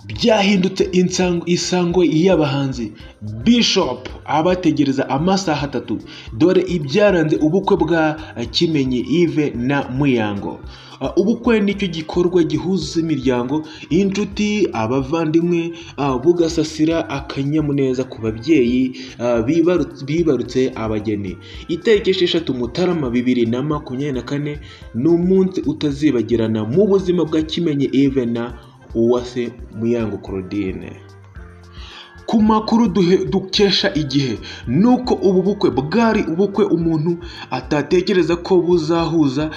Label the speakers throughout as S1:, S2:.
S1: Byahindutse isango y'abahanzi. Bishop abategereza amasaha 3. Dore ibyaranze ubukwe bwa Kimenyi Yves na Muyango. Ubukwe nicyo gikorwa gihuza imiryango, inshuti, abavandimwe, bugasasira akanyamuneza ku babyeyi bibarutse abageni. Itariki 6 Mutarama 2024 ni umunsi utazibagirana mu buzima bwa Kimenyi Yves na Uwase Muyango Claudine. Ku makuru dukesha Igihe nuko ubu bukwe bwari ubukwe umuntu atatekereza ko buzahuza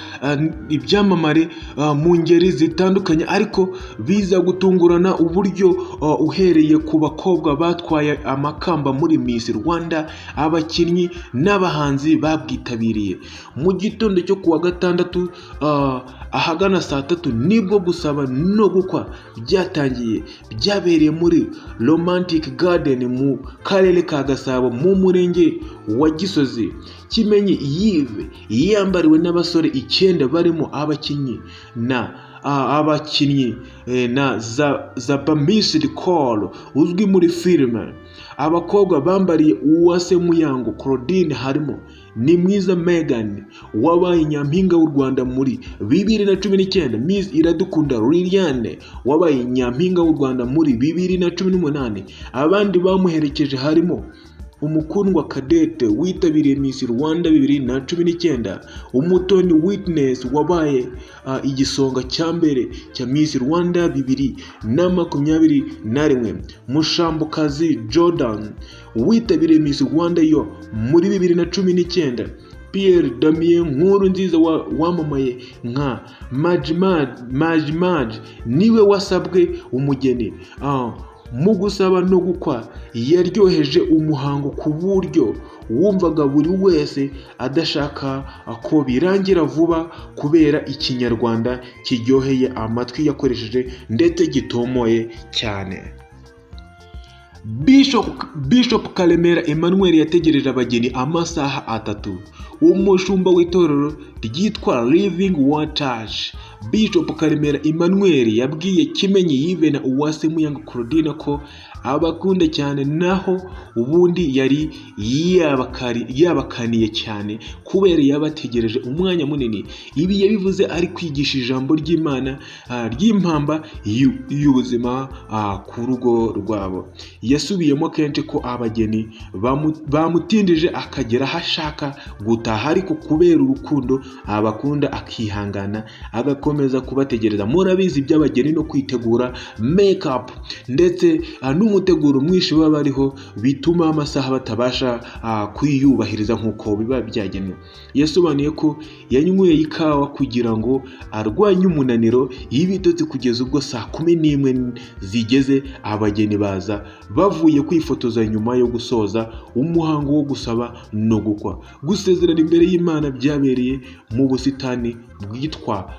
S1: ibyamamare mu ngeri zitandukanye, ariko biza gutungurana uburyo uhereye ku bakobwa batwaye amakamba muri Miss Rwanda, abakinnyi n'abahanzi babwitabiriye. Mu gitondo cyo kuwa gatandatu ahagana saa 3 nibwo gusaba no gukwa byatangiye. Byabereye muri Romantic Garden mu karere ka Gasabo mu murenge wa Gisozi. Kimenyi Yves yambariwe n'abasore 9 barimo abakinnyi na Zaba Call uzwi muri filime. Abakobwa bambariye Uwase Muyango Claudine harimo Nimwiza Megan wabaye nyampinga w'u Rwanda muri 2019, Miss Iradukunda Liliane wabaye nyampinga w'u Rwanda muri 2018. Abandi bamuherekeje harimo Umukundwa Cadette witabiriye Miss Rwanda 2019, Umutoni Witness wabaye igisonga cya mbere cya Miss Rwanda 2021, Mushambokazi Jordan witabiriye Miss Rwanda yo muri 2019, Pierre Damien Nkurunziza wamamaye nka Maji niwe wasabwe umugeni. Mu gusaba no gukwa yaryoheje umuhango ku buryo wumvaga buri wese adashaka ko birangira vuba kubera ikinyarwanda kiryoheye amatwi yakoresheje ndetse gitomoye cyane. Bishop Karemera Emmanuel yategereje abageni amasaha 3. Umushumba w'itorero ryitwa Living Waters, Bishop Karemera Emmanuel, yabwiye Kimenyi Yves na Uwase Muyango Claudine ko abakunda cyane, naho ubundi yari yabakaniye cyane kubera yabategereje umwanya munini. Ibi yabivuze ari kwigisha ijambo ry'Imana ry'impamba y'ubuzima ku rugo rwabo. Yasubiyemo kenshi ko abageni bamutindije akagera aho ashaka gutaha, ariko kubera urukundo abakunda akihangana agakomeza kubategereza. Murabizi iby'abageni no kwitegura, make up ndetse n'umuteguro mwinshi baba bariho bituma amasaha batabasha kwiyubahiriza nk'uko biba byagenwe. Yasobanuye ko yanyweye ikawa kugira ngo arwanye umunaniro y'ibitotsi kugeza ubwo saa 11 zigeze abageni baza bavuye kwifotoza nyuma yo gusoza umuhango wo gusaba no gukwa. Gusezerana imbere y'Imana byabereye mu busitani bwitwa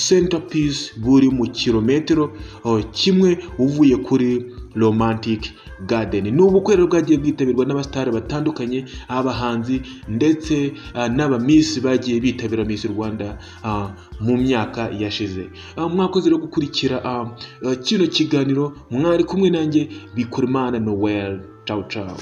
S1: Centerpiece buri mu kilometero 1 uvuye kuri Romantic Garden. Ni ubukwe rero bwagiye bwitabirwa n'abasitari batandukanye, abahanzi ndetse n'abamisi bagiye bitabira Miss Rwanda mu myaka yashize. Mwakoze rero gukurikira kino kiganiro, mwari kumwe nanjye Bikorimana Noel. Ciao ciao.